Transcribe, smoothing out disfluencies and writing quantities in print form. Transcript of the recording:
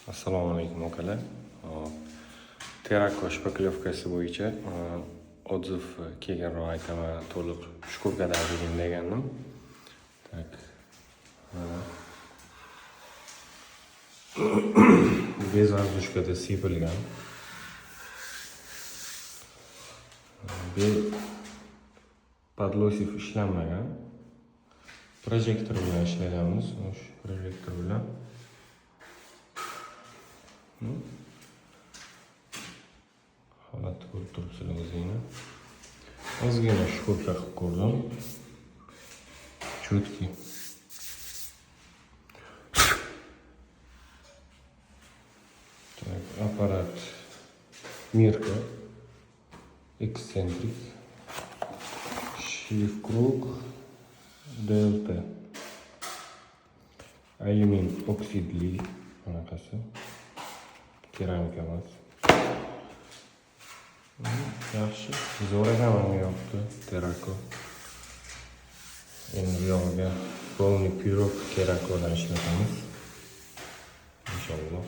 Assalomu alaykum, akalar. Hop. Terako шпаклёвка si bo'yicha отзыв keyinroq aytaman, to'liq шкурка dan degandim. Так. Mana. Без воздушка da sepilgan. Без подлосев ishlanmagan. Projektor bilan ishlaganmiz. Shu projektor bilan. Holatni ko'rib turibsizlar o'zinglar. Ozgina шкурка qilib ko'rdim. Четкий. Так, аппарат Мирка. Эксцентрик. Шлиф круг. ДЛТ. Alyumin oksidli anaqasi. Keramika emas. Yaxshi. Zo'r ekan, menga yoqdi Terako. Endi bu yog'iga полный пирог Terakodan ishlatamiz. Inshaalloh.